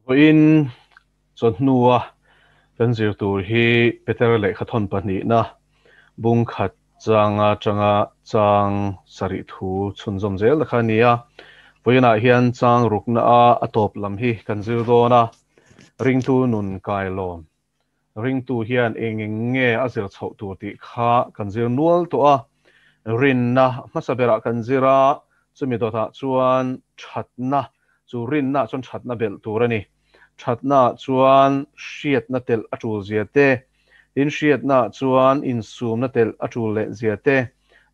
Vawiin chawhnua kan zir tur hi Peter lehkhathawn pahnihna bung khat changa tanga chang sarih thu chhunzawm zel ta kha a ni a. Vawiinah hian chang rukna a a tawp lam hi kan zir dawn a, ringtu nun kailawn Ringtu hian eng eng nge a zir chhoh tur tih kha kan zir nual tawh a, rinna hmasa berah kan zir a, chumi dawtah chuan thatna, chu rinnaah chuan thatna belh tur a ni. Thatnaah chuan hriatna telh a tul zia te, tin hriatnaah chuan insumna telh a tul leh zia te,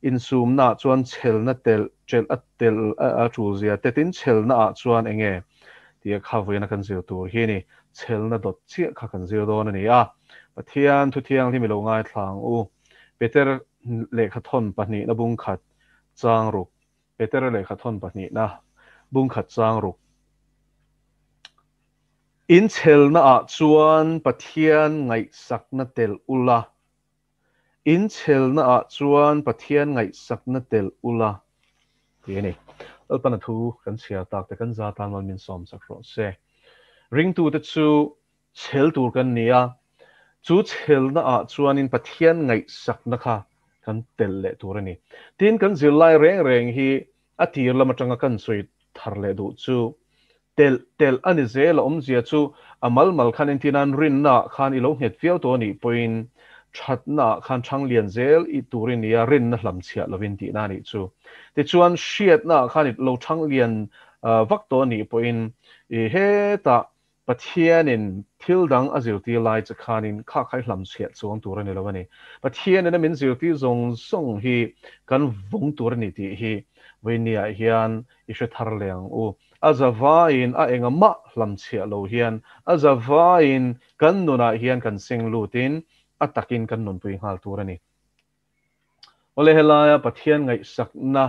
insumnaah chuan chhelna telh ṭelh a telh a tul zia te, tin chhelnaah chuan eng nge tia kha vawiina kan zir tur hi a ni. Chhelna dawt chiah kha kan zir dawn a ni a, Pathian thu thianghlim i lo ngaithla ang u. Peter lehkhathawn pahnihna bungkhat chang ruk Peter lehkhathawn pahnihna bungkhat chang ruk In chhelnaah chuan Pathian ngaihsakna telh ula In chhelnaah chuan Pathian ngaihsakna telh ula tih a ni. Lalpana thu kan chhiar tak te kan za tan mal min sawm sak rawh se. Ringtute chu chhel tur kan ni a, chu chhelnaah chuanin Pathian ngaihsakna kha kan telh leh tur a ni. Tin, kan zirlai reng reng hi a tir lam atanga kan sawi thar leh duh chu Telh telh a ni zel a awmzia chu a mal mal khan entir nan rinna ah khan i lo nghet viau tawh a nih pawhin thatna ah khan thang lian zel i tur i nia rinna hlam chhiah lovin tihna a nih chu. Tichuan hriatna ah khan i lo thang lian vak tawh a nih pawhin i hetah Pathianin thil dang a zirtir lai che khanin kha kha i hlam chhiah chuang tur a ni lo a ni. Pathianin a min zirtir zawng zawng hi kan vawng tur a ni tih hi vawinia hian i hre thar leh ang u. A zavaiin a enga mah hlamchhiah lo hian a zavaiin kan nunah hian kan seng lutin a takin kan nunpui nghal tur a ni. Awle helaia Pathian ngaihsakna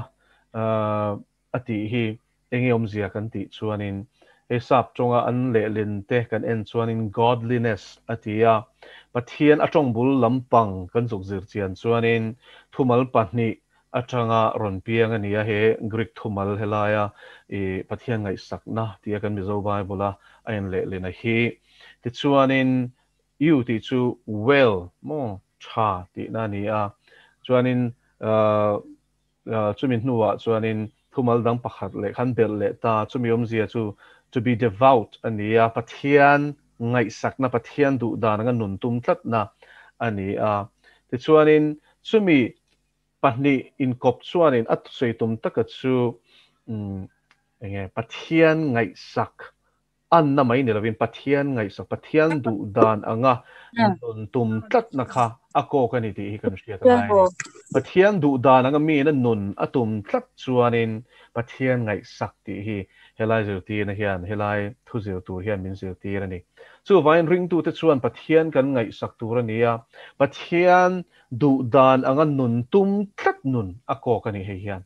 a tih hi enge awmzia kan tih chuanin hei sap tawnga an lehlin te kan en chuanin godliness a ti a, Pathian a tawngbul lampang kan zuk zir chian chuanin thumal pahnih atanga rawn piang a ni a, he Greek thumal helaia i Pathian ngaihsakna tia kan Mizo Bible-a a inlehlin a hi. Tichuanin eu tih chu well maw, tha tihna a ni a, chuanin chumi hnuah chuanin thumal dang pakhat leh khan belh leh ta, chumi awmzia chu to be devout a ni a, Pathian ngaihsakna, Pathian duhdan anga nun tum tlatna a ni a. Tichuanin chumi Pahnih inkawp chuanin a sawi tum taka chu enge Pathian ngaihsak anna mai ni lovin Pathian ngaihsak, Pathian duh dan anga nun tum tlatna kha a kawk a ni tih hi kan hriat a ngai a ni. Pathian duh dan anga miin a nun a tum tlat chuanin Pathian ngaihsak tih hi helai zirtirna hian, helai thu zir tur hian min zirtir a ni. Chuvangin ringtute chuan Pathian kan ngaihsak tur a ni a, Pathian Duh dan anga nun tum tlat nun a kawk a ni hei hian.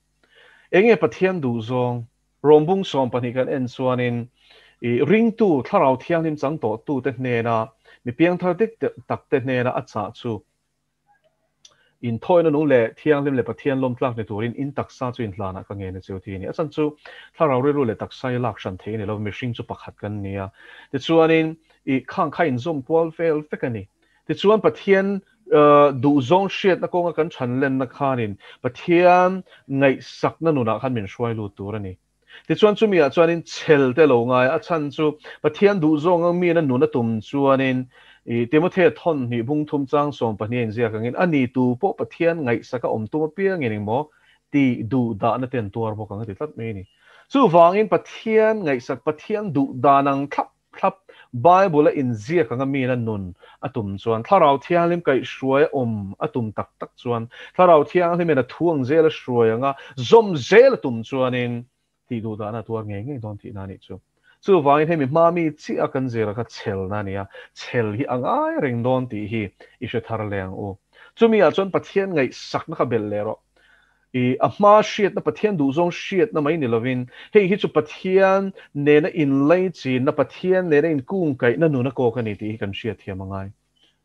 Enge Pathian duh zawng? Rawmbung 12 kan en chuanin i ringtu Thlarau Thianghlim chang tawhtute hnena mi piangthar dik takte hnena a chah chu inthawina nung leh Thianghlim leh Pathian lawmtlak ni turin in taksa chu inhlanah ka ngen a cheu ti a ni. A chhan chu Thlarau rilru leh taksa hi lak hran thei a ni lo, mihring chu pakhat kan ni a. Tichuanin i khang kha inzawm kual vel vek a ni. Tichuan Pathian duhzawng hriatna kawnga kan chhan lenna khanin Pathian ngaihsakna nunah khan min hruai lut tur a ni. Tichuan chumi ah chuanin chhel te lo ngai a, a chhan chu Pathian duhzawng ang miin a nun a tum chuanin i Timothea thawn hnih bung thum chang 12 a inziak angin a ni tu pawh Pathian ngaihsaka awm tum apiangin engmaw tih duh dahna te an tuar bawk ang a ti tlat mai a ni. Chuvangin Pathian ngaihsak Pathian duh dan ang thlap thlap. Bible a inziak anga miin a nun a tum chuan, Thlarau Thianghlim kaihhruai a awm a tum tak tak chuan, Thlarau Thianghlimin a thu ang zel a hruai anga zawm zel a tum chuanin tih duh dahna a tuar ngei ngei dawn tihna a nih chu. Chuvangin hemi hma mi chiah a kan zir kha chhelna a ni a, chhel hi a ngai reng dawn tih hi i hre thar leh ang u. Chumi ah chuan Pathian ngaihsakna kha belh leh rawh. I a hma hriatna Pathian duhzawng hriatna mai ni lovin, hei hi chu Pathian nena inlaichinna, Pathian nena inkungkaihna nun a kawk a ni tih hi kan hriatthiam a ngai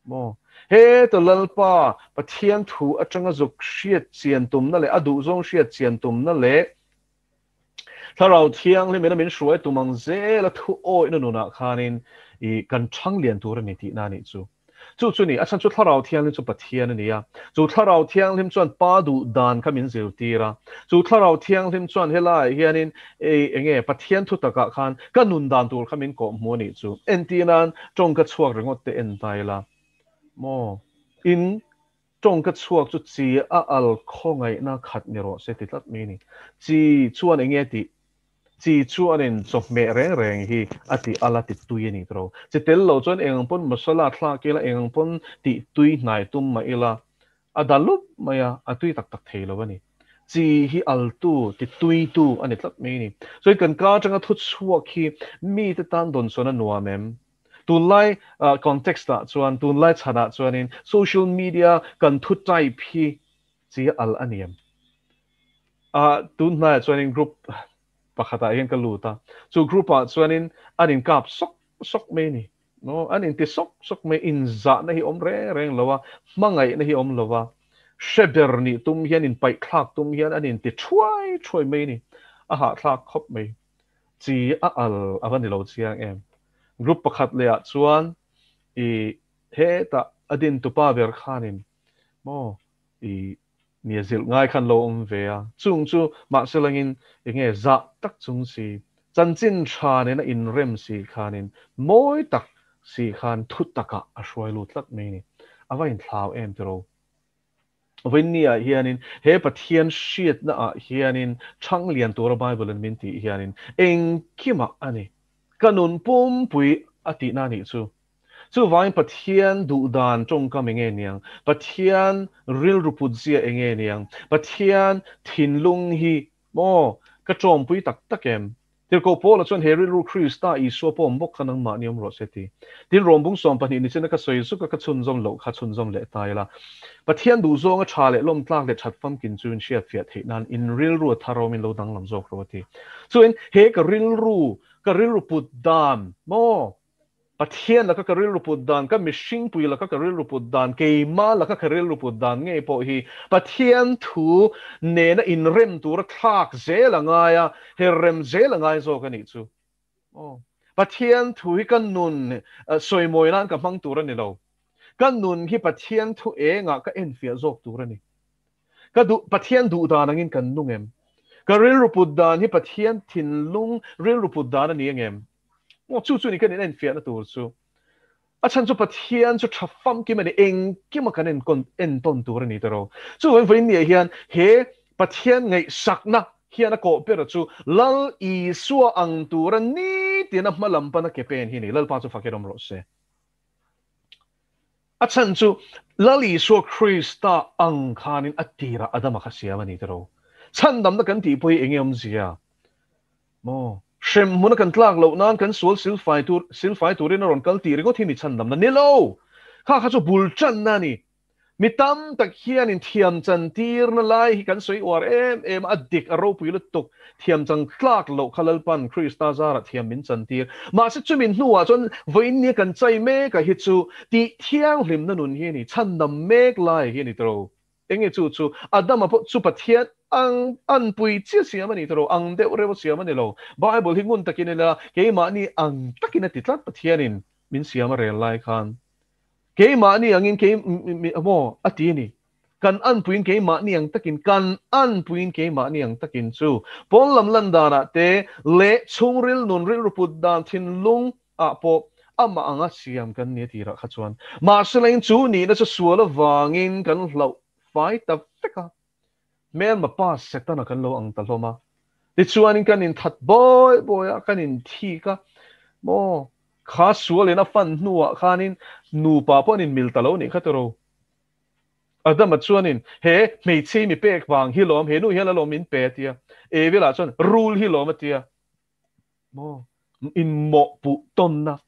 maw? Heta Lalpa Pathian thu atanga zuk hriat chian tumna leh a duhzawng hriat chian tumna leh. Thlarau Thianghlim ina min hruai tum ang zela thu awihna nunah khanin i kan chhang lian tur a ni tihna a nih chu. Chu chu ni, a chhan chu Thlarau Thianghlim chu Pathian a ni a. Chu Thlarau Thianghlim chuan Pa duh dan kha min zirtir a. Chu Thlarau Thianghlim chuan helaiah hianin ei enge Pathian thu takah khan ka nun dan tur kha min kawhhmuh a nih chu. Entirnan tawngka chhuak ringawt te en ta ila maw? In tawngka chhuak chu chi a al khawngaihna khat ni rawh se ti tlat mai a ni. Chi chuan enge tih? Chi chuanin chawhmeh reng reng hi a ti al a ti tui a ni tawh. Chi tel lo chuan eng ang pawn masala thlak ila, eng ang pawn tih tui hnai tum mah ila, a da lup mai a, a tui tak tak thei lo a ni. Chi hi altu, ti tuitu a ni tlat mai a ni. Chuan kan ka atanga thu chhuak hi mite tan dawnsawn a nuam em? Tunlai context ah chuan, tunlai chhanah chuanin social media kan thu type hi chi a al a ni em? A tun hnaiah chuanin group pakhatah hian ka lut a, chu group ah chuanin an inkap sawk sawk mai a ni. No, an inti sawk sawk mai, inzahna hi awm reng reng lo a, hmangaihna hi awm lo a, hre ber nih tum hian, inpaih thlak tum hian an inti thuai thuai mai a ni. A hahthlak khawp mai. Chi a al a va ni lo chiang em. Group pakhat leh ah chuan i hetah a dintupa ber khanin maw i Nia zilh ngai khan lo awm ve a, chung chu mahse langin enge zah tak chung si, chanchin tha nena inrem si khanin mawi tak si khan thu takah a hruai lut tlat mai a ni. A va inthlau em tiro. Vawiinni ah hianin he Pathian hriatna ah hianin chhang lian tura Bible in min tih hianin engkimah a ni. Ka nun pumpui a tihna a nih chu. Chuvangin Pathian duhdan tawngkam enge niang? Pathian rilru putzia enge niang? Pathian thinlung hi maw ka tawmpui tak tak em? Tirhkoh Paula chuan he rilru Krista Isua pawh awm bawk kha nangmahni awm rawh se ti. Tin, Rawmbung 12 ni china ka sawi zuk a ka chhunzawm loh kha chhunzawm leh ta ila. Pathian duhzawnga tha leh lawmtlak leh that famkin chu in hriatfiah theih nan in rilru a thar awmin lo danglam zawk rawh a ti. Chuan he ka rilru, ka rilru put dan maw Pathian laka ka rilru put dan, ka mihringpui laka ka rilru put dan, keimah laka ka rilru put dan ngei pawh hi Pathian thu nena inrem tura thlak zel a ngai a, her rem zel a ngai zawk a nih chu. Aw. Pathian thu hi ka nun sawimawi nan ka hmang tur a ni lo. Ka nun hi Pathian thu engah ka enfiah zawk tur a ni. Ka duh, Pathian duh dan angin kan nung em? Ka rilru put dan hi Pathian thinlung rilru put dan a ni angem? Maw chu chu ni kan in enfiahna tur chu. A chhan chu Pathian chu tha famkim a ni, engkima kan enkawn entawn tur a ni ta ro. Chuvangin vawiin niah hian he Pathian ngaihsakna hian a kawh ber chu Lal Isua ang tura nitin a hma lam pana ke pen hi a ni. Lalpa chu fakin awm rawh se. A chhan chu Lal Isua Krista ang khanin a tirah Adama kha siam a ni ta ro. Chhandamna kan tih pawh hi enge awmzia? Maw? Hrem hmuna kan tlak loh nan kan sual silfai tur silfai turin a rawn kal tih ringawt hi mi chhandamna ni lo! Kha kha chu bul tanna a ni. Mi tam tak hianin thiam chan tirna lai hi kan sawi uar em em a, a dik a ropui lutuk. Thiam chan tlak loh kha Lalpan Krista zarah thiam min chan tir. Mahse chumin hnuah chuan vawiinnia kan chai mekah hi chu tih thianghlimna nun hi a ni, chhandam mek lai hi a ni tawh. Enge chu chu Adama pawh chu Pathian ang anpui chiah siam a ni tawh lo, ang deuh reuh a siam a ni lo. Bible hi ngun takin ila keimahni ang takin a ti tlat Pathianin min siam a rel lai khan. Keimahni angin kei maw a ti a ni. Kan anpuiin keimahni ang takin kan anpuiin keimahni ang takin chu pawn lam lan danah te leh chhungril nun rilru put dan thinlung ah pawh amah anga siam kan ni a tirah kha chuan. Mahselain chu nihna chu sual avangin kan hlauh fai ta vek a, hmelma pa Setana kan lo ang ta hlawm a. Tichuanin kan inthat bawi bawi a, kan inthik a, maw kha sualin a fan hnuah khanin nupa pawh an inmil ta lo nih kha tiraw. Adama chuanin he hmeichhe mi pek vang hi lawm, he nu hian alawm min pe a tia. Evi lah chuan rul hi lawm a tia. Maw? In mawhpuh tawnna.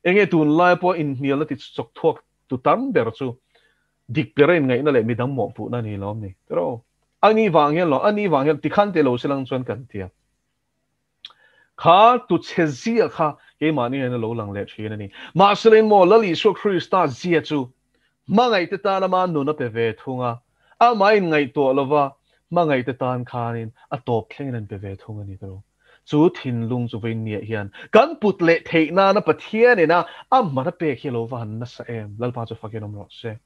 Enge tunlai pawh inhnialna ti chawk thuak tu tam ber chu dik bera inngaihna leh midang mawhpuhna a ni lawm ni. Tiraw? A ni vang hian lo, a ni vang hian tikhan te lo se lang chuan kan tia. Kha tu chhe zia kha keimahni hian a lo lang leh thin a ni. Mahse leng maw Lal Isua Krista zia chu hmangaihte tan ama nun a pe ve thung a, amah inngaihtuah lova hmangaihte tan khanin a tawp thlengin an pe ve thung a ni tiraw? Chu thinlung chu vawiin niah hian kan put leh theih nana Pathian ina a man a pek hi a lo va han nasa em? Lalpa chu fakin awm rawh se.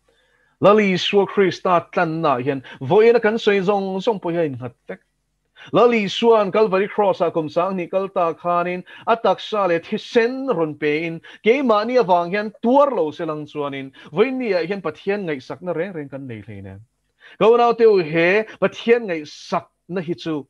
Lal Isua Krista tlannaah hian vawiina kan sawi zawng zawng pawh hi a innghat vek. Lal Isua'n Kalvari Kraws-ah kum 2000 kal ta khanin a taksa leh thisen rawn pein keimahni avang hian tuar lo se lang chuanin vawiin niah hian Pathian ngaihsakna reng reng kan nei hleinem. Ka unaute u he Pathian ngaihsakna hi chu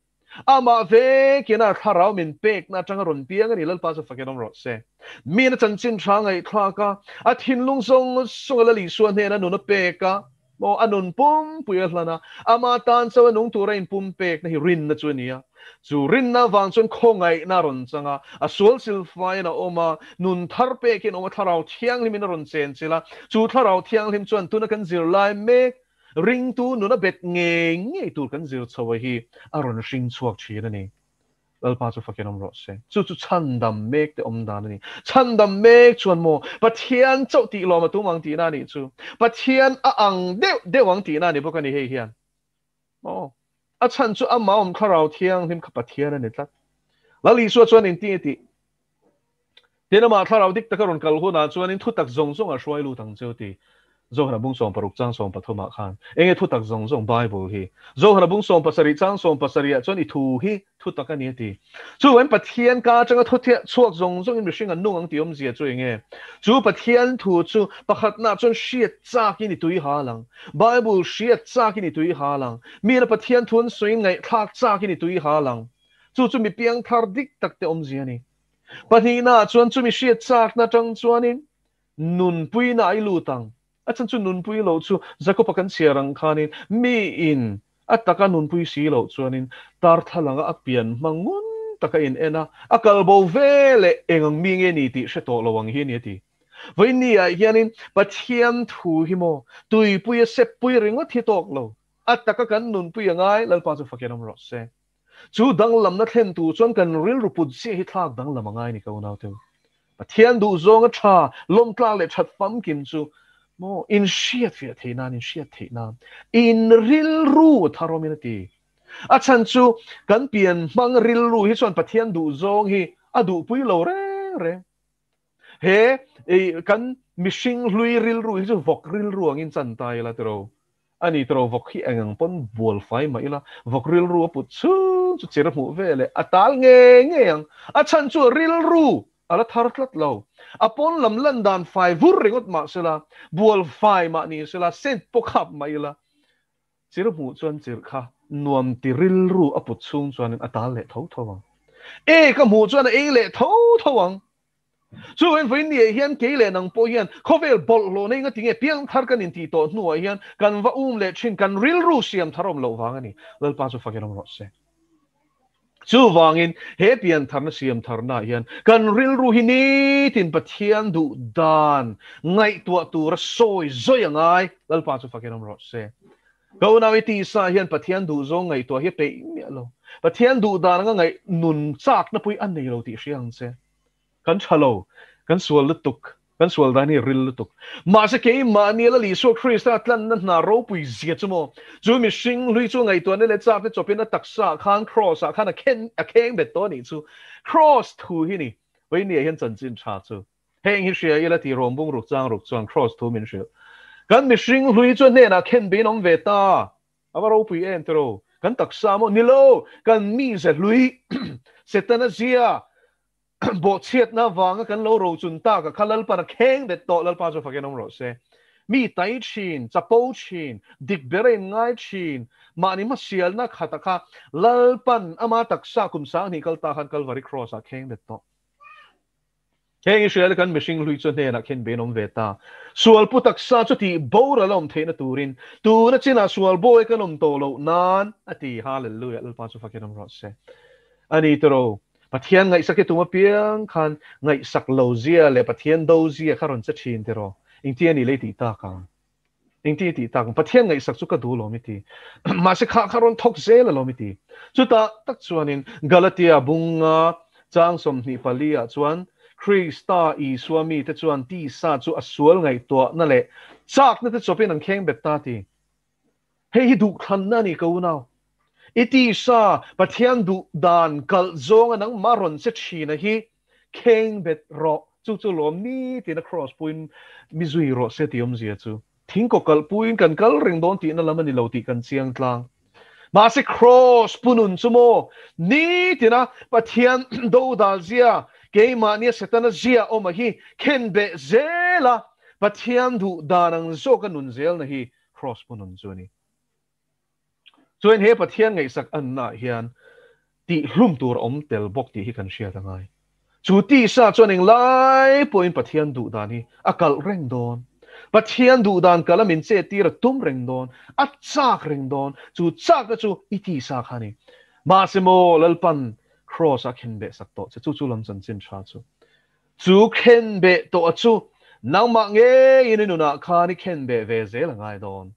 Amah vekin a thlarau min pekna atanga rawn piang a ni, Lalpa chu fakin awm rawh se. Miin a chanchin tha ngaihthlak a, a thinlung zawng zawng a Lal Isua hnena nun a pek a, maw a nun pumpui a hlan a, ama tan chauh a nung tura inpumpekna hi rinna chu a ni a. Chu rinna avang chuan khawngaihna a rawn chang a, a sual silfaiin a awm a, nun thar pekin a awm a, thlarau thianghlimin a rawn chenchilh a, chu thlarau thianghlim chuan tuna kan zirlai mek Ringtu nuna bet ngei ngei tur kan zir chho a hi a rawn hring chhuak thin a ni. Lalpa chu fakin awm rawh se. Chu chu chhandam mek te awm dan a ni. Chhandam mek chuan maw Pathian chauh tih lawm a tum ang tihna a nih chu. Pathian a ang deuh deuh ang tihna a ni bawk a ni hei hian. Maw? A chhan chu amah awm thlarau thianghlim kha Pathian a ni tlat. Lal Isua chuan engtin a tih? Tin, amah thlarau dik taka rawn kal hunah chuanin thutak zawng zawng a hruai lut ang cheu ti. Zohana bung 60 chang 13 ah khan enge thutak zawng zawng Bible hi? Zohana bung 17 chang 17 ah chuan i thu hi thutak a ni a ti. Chuvain Pathian ka atanga thu chhuak zawng zawngin mihring an nung ang tih awmzia chu enge? Chu Pathian thu chu pakhatnaah chuan hriat chakin i tui hal ang. Bible hriat chakin i tui hal ang. Mina Pathian thu an sawiin ngaihthlak chakin i tui hal ang. Chu chu mi piangthar dik tak te awmzia a ni. Pahnihnaah chuan chumi hriat chakna atang chuanin nunpuina a i lut ang. A chhan chu nunpui loh chu Jakob-a kan chhiar ang khanin miin a taka nunpui si loh chuanin tarthlalanga a pian hma ngun taka in en a, a kal bo ve leh eng ang mi nge ni tih hre tawh lo ang hi a ni a ti. Vawiin ah hianin Pathian thu hi maw tuipuia seppui ringawt hi tawk lo, a taka kan nunpui a ngai, Lalpa chu fakin awm rawh se. Chu danglamna thlen tur chuan kan rilru put ziah hi thlak danglam a ngai ni ka unaute u. Pathian duhzawnga tha, lawmtlak leh that famkim chu maw inhriat fiah theih nan, inhriat theih nan, in rilru a thar awmin a ti. A chhan chu kan pian hmang rilru hi chuan Pathian duhzawng hi a duhpui lo reng reng. He kan mihring hlui rilru hi chu vawk rilru angin chan ta ila tiro. A ni tiro vawk hi eng ang pawn bual fai mah ila vawk rilru a put chhung chu chir a hmuh ve leh a tal ngei ngei ang. A chhan chu a rilru a la thar tlat lo. A pawn lam lan dan fai vur ringawt mah sela, bual fai mah ni sela, scent pawh khap mah ila chir hmuh chuan chir kha nuam ti rilru a put chhung chuanin a tal leh tho tho ang. E ka hmuh chuan a ei leh tho tho ang. Chuvain vawiin ni ah hian kei leh nang pawh hian khawvel bawlhhlawh nei nga tinge piangthar kan intih tawh hnuah hian kan va um leh thin, kan rilru siam thar awm loh vang a ni. Lalpa chu fakin awm rawh se. Chuvangin he piantharna siam tharnaah hian kan rilru hi nitin Pathian duh dan ngaihtuah tura sawi zawi a ngai. Lalpa chu fakin awm rawh se. Ka unau i tisa hian Pathian duh zawng ngaihtuah hi a peih miah lo. Pathian duh dan anga ngaih nun chakna pawh hi a nei lo tih hria ang che. Kan tha lo, kan sual lutuk, kan sual dan hi ril lutuk. Mahse keimahni Lal Isua Krista tlanna hna ropui zia chu maw, chu mihring hlui chu ngaihtuahna leh chakna chawpin a taksa ah khan Kraws ah khan a khen a kheng bet tawh a nih chu. Kraws thu hi ni, Vawinia hian chanchin tha chu. Heng hi hria ila tih rawm bung ruk chang ruk chuan Kraws thu min hrilh. Kan mihring hlui chu a hnenah khen bein awm ve ta. A va ropui em tiraw? Kan taksa maw? Ni lo! Kan mize hlui Setana zia bawhchhiatna avanga kan lo rochun tak a kha Lalpan a kheng det tawh Lalpa chu fakin awm rawh se. Mi tai thin, chapo thin, dik ber a inngai thin, mahni hmasialna khat a kha Lalpan ama taksa kum 2000 kal ta khan Kalvari Cross ah kheng det tawh. Heng Israel kan mihring hlui chu hnenah khen bein awm ve ta. Sual pu taksa chu tih boral a awm theihna turin tuna chinah sual bawi kan awm tawh loh nan a ti. Hallelujah Lalpa chu fakin awm rawh se. A ni tiro, Pathian ngaihsak hi tum apiang khan ngaihsak lo zia leh Pathian do zia kha rawn che thin tiraw? Engtia ni lei tih tak ang? Engtia tih tak ang? Pathian ngaihsak chu ka duh lawm i ti. Mahse kha kha rawn thawk zel alawm i ti. Chutah tak chuanin Galatia bunga chang 24 ah chuan Krista Isua mite chuan tisa chu a sual ngaihtuahna leh chakna te chawpin an kheng bet ta ti. Hei hi duhthlanna a ni ka unau. I tisa Pathian duh dan kalh zawnga nangmah rawn che thina hi kheng bet rawh. Chu chu lawm nitin a cross puiin mi zui rawh se tih awmzia chu. Thing kaw kalh puiin kan kal reng dawn tihna lam a ni lo tih kan chiang tlang. Mahse cross pu nun chu maw nitina Pathian dodal zia, keimahnia Setana zia awma hi khen beh zela Pathian duh dan ang zawka nun zelna hi cross pu nun chu a ni. Chuan he Pathian ngaihsak anna ah hian tih hlum tur a awm tel bawk tih hi kan hriat a ngai. Chu tisa chuan englai pawhin Pathian duh dan hi a kalh reng dawn. Pathian duh dan kalh a min chet tir a tum reng dawn, a chak reng dawn. Chu chakna chu i tisa kha a ni. Mahse maw Lalpan Kraws a khenbeh sak tawh che, chu chu lam chanchin tha chu. Chu khenbeh tawh a chu nangmah ngeiin i nunah khan i khenbeh ve zel a ngai dawn.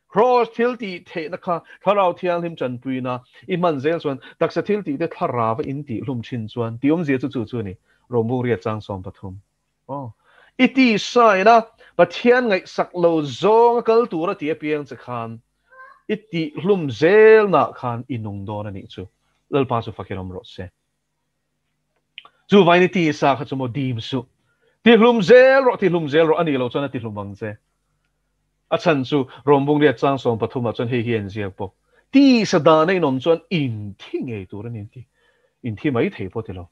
Kraws thil tih theihna kha Thlarau Thianghlim tanpuina i hman zel chuan taksa thil tih te thlarau a in tih hlum thin chuan tih awmzia chu chu chu a ni, Rombung riat chang 13. Aw. I tisaina Pathian ngaihsak lo zawng a kal tur a ti apiang che khan i tih hlum zelnah khan i nung dawn a nih chu. Lalpa chu fakin awm rawh se. Chuvain i tisa kha chu maw dim suh. Tihlum zel rawh, tihlum zel rawh a nih loh chuan a tihlum ang che. A chhan chu Rombung riat chang 13 ah chuan hei hi a inziak bawk. Tisa dana inawm chuan inthi ngei tur a ni an ti. Inthi mai thei pawh ti lo.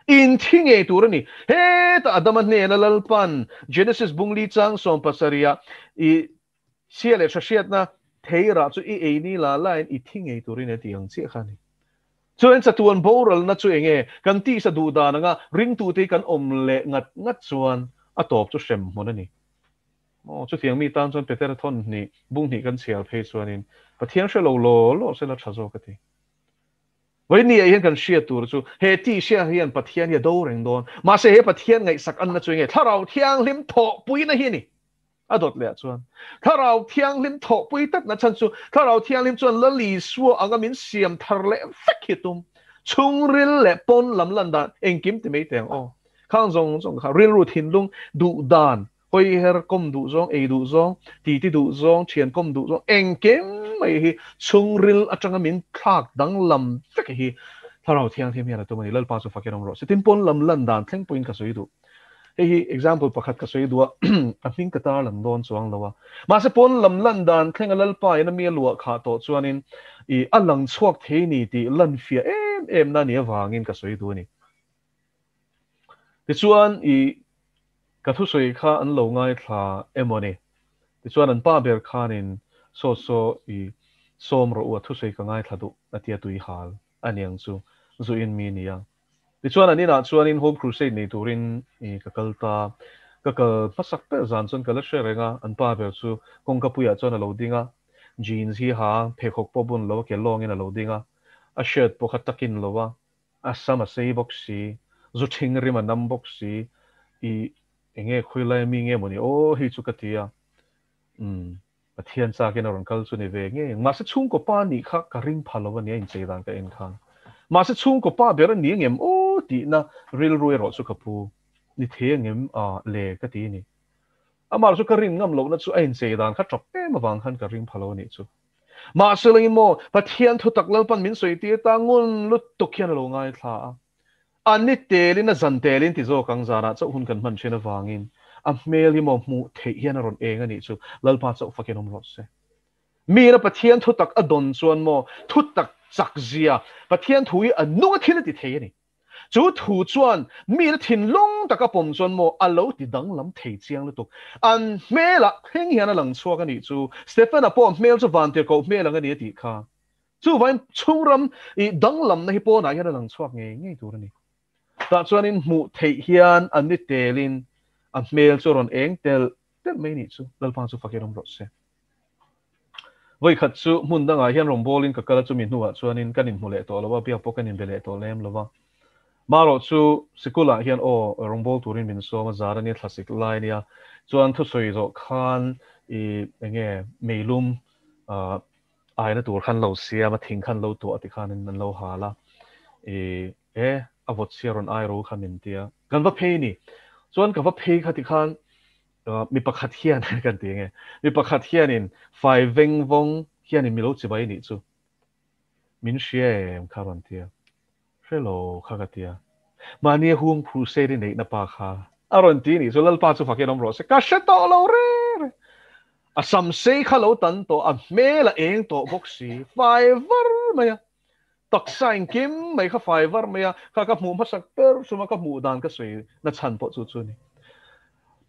Inthi ngei tur a ni. Hetah Adama hnena Lalpan Genesis bungli chang 17 ah i Chhia leh tha hriatna theirah chu i ei ni la lain i thi ngei turin e ti ang chiah kha a ni. Chuan chatuan boralna chu eng nge kan tisa duh dan anga ringtute hi kan awm leh ngat ngat chuan a tawp chu hrem hmun a ni. Aw, chutiang mi tan chuan Petera thawn hnih, bung hnih kan chhiar phei chuanin Pathian hre lo law law se la tha zawk a ti. Vawinia hian kan hriat tur chu he tihhriat hian Pathian hi a do reng dawn. Mahse he Pathian ngaihsak anna chu eng nge Thlarau Thianghlim thawhpuina hi a ni. A dawt leh ah chuan Thlarau Thianghlim thawhpui tatna chhan chu Thlarau Thianghlim chuan Lal Isua anga min siam thar leh vek hi tum. Chhungril leh pawn lam lan dan engkim ti mai teh ang aw. Khang zawng zawng kha rilru thinlung duh dan, hawi her kawm duh zawng, ei duh zawng, titi duh zawng, thian kawm duh zawng engkim mai hi chhungril atanga min thlak danglam vek hi Thlarau Thianghlim hian a tum a ni. Lalpa chu fakin awm rawh se. Tin pawn lam lan dan thleng pawhin ka sawi duh. Hei hi example pakhat ka sawi duh a, a hming ka tar lang dawn chuang lo a. Mahse pawn lam lan dan thlenga Lalpa in a mi a luah khah tawh chuanin i a lang chhuak thei ni tih lan fiah em em na ni avangin ka sawi duh a ni. Tichuan i ka thusawi kha an lo ngaithla emaw ni. Tichuan an pa ber khanin saw saw i sawm rawh u a thusawi ka ngaithla duh a tia tui hal a niang chu zu in mi nia. Tichuan an inah chuanin Home Crusade nei turin ka kal ta. Ka kal hmasak ber zan chuan ka la hre reng a, an pa ber chu kawngka puiah chuan a lo ding a, jeans hi ha pheikhawk pawh bun lo a ke lawngin a lo ding a, a shirt pawh kha takin lo a, a sam a sei bawk si, zu thing rim a nam bawk si, i enge khawilai mi nge mawni aw hei chu ka ti a, umm. Pathian chakin a rawn kal chu ni ve ngei ang. Mahse chhungkaw pa nih kha ka ring pha lo a nia inchei dan ka en khan. Mahse chhungkaw pa ber a ni angem aw tihna rilru erawh chu ka pu. Ni thei angem a le ka ti a ni. Amah chu ka rin ngam lohna chu a inchei dan kha tap em avang khan ka ring pha lo a nih chu. Mahse langin maw Pathian thutak Lalpan min sawi tir ta ngun lutuk hian a lo ngaithla a. A ni telin a zan telin ti zawk ang zanah chauh hun kan hman thin avangin a hmel hi maw hmuh theih hian a rawn eng a nih chu Lalpa chauh fakin awm rawh se. Miin a Pathian thutak a dawn chuan maw thutak chak zia Pathian thu hi a nung a thil a ti thei a ni. Chu thu chuan miin a thinlung taka pawm chuan maw a lo ti danglam thei chiang lutuk. An hmelah thleng hian a lang chhuak a nih chu. Stephen-a pawh hmel chu vantirhkoh hmel ang a ni a tih kha. Chuvain chhungram i danglamna hi pawnah hian a lang chhuak ngei ngei tur a ni. Tah chuanin hmuh theih hian an ni telin a hmel chu a rawn eng telh telh mai nih chu Lalpa chu fakin awm rawh se. Vawikhat chu hmun dangah hian rawngbawlin ka kal a, chumi hnuah chuanin kan inhmu leh tawh lo a, biak pawh kan inbe leh tawh lem lo va. Marawh chu sikulah hian aw rawngbâwl turin min sawm a, zar a nia, thlasik lai a nia, chuan thusawi zawh khan i enge meilum aina tur khan lo siam a, thing khan lo tuah a ti khanin an lo hal a, i e a vawt sia rawn ai ro kha min ti a, kan va phei ni. Chuan ka va phei kha ti khan mi pakhat hian kan ti nge, mi pakhat hianin fai veng vawng hianin mi lo chibai nih chu. Min hria em kha rawn tia. Hre lo kha ka tia. Mahni a hung crusade i neihna pa kha a rawn ti nih chu Lalpa chu fakin awm rawh se. Ka hre tawh lo re re. A sam sei kha lo tan tawh, a hmel a eng tawh bawk si. Fai var mai a. Taksa engkim mai kha fai var mai a. Kha ka hmuh hmasak ber chuma ka hmuh dan ka sawi na chhan pawh chu chu a ni.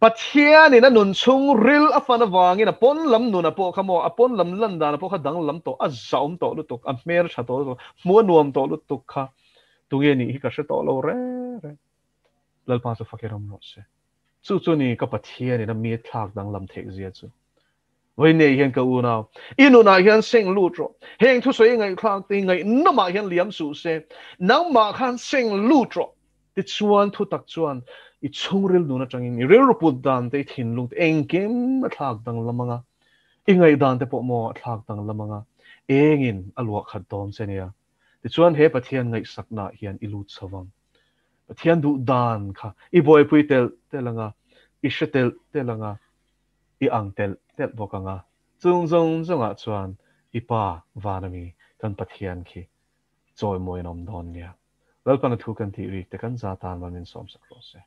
Pathianin a nun chhung ril a fan avangin a pawn lam nuna pawh kha maw, a pawn lam lan dana pawh kha danglam tawh, a zahawm tawh lutuk, a hmel tha tawh lutuk, hmuh a nuam tawh lutuk kha tunge nih hi ka hre tawh lo reng reng. Lalpa chu fakin awm rawh se. Chu chu ni ka Pathianin a mi thlak danglam theih zia chu. Vawiinei hian ka unau, i nunah hian seng lut rawh. Heng thusawi ngaihthlak te hi ngaihnawmah hian liam suh se, nangmah khan seng lut rawh. Tichuan thutak chuan i chhungril nun atangin i rilru put dan te, i thinlung te engkim a thlak danglam anga, i ngaihdan te pawh maw a thlak danglam anga, engin a luah khat dawn che nia. Tichuan he Pathian ngaihsaknaah hian i lut chho vang. Pathian duh dan kha i buaipui telh telh anga, i hre telh telh anga, i ang telh telh bawk anga, chung zawng zawngah chuan i Pa van ami kan Pathian khi chawimawi an awm dawn nia. Lalpan a thu kan tih rik te kan za tan man min sawmsak rawh se.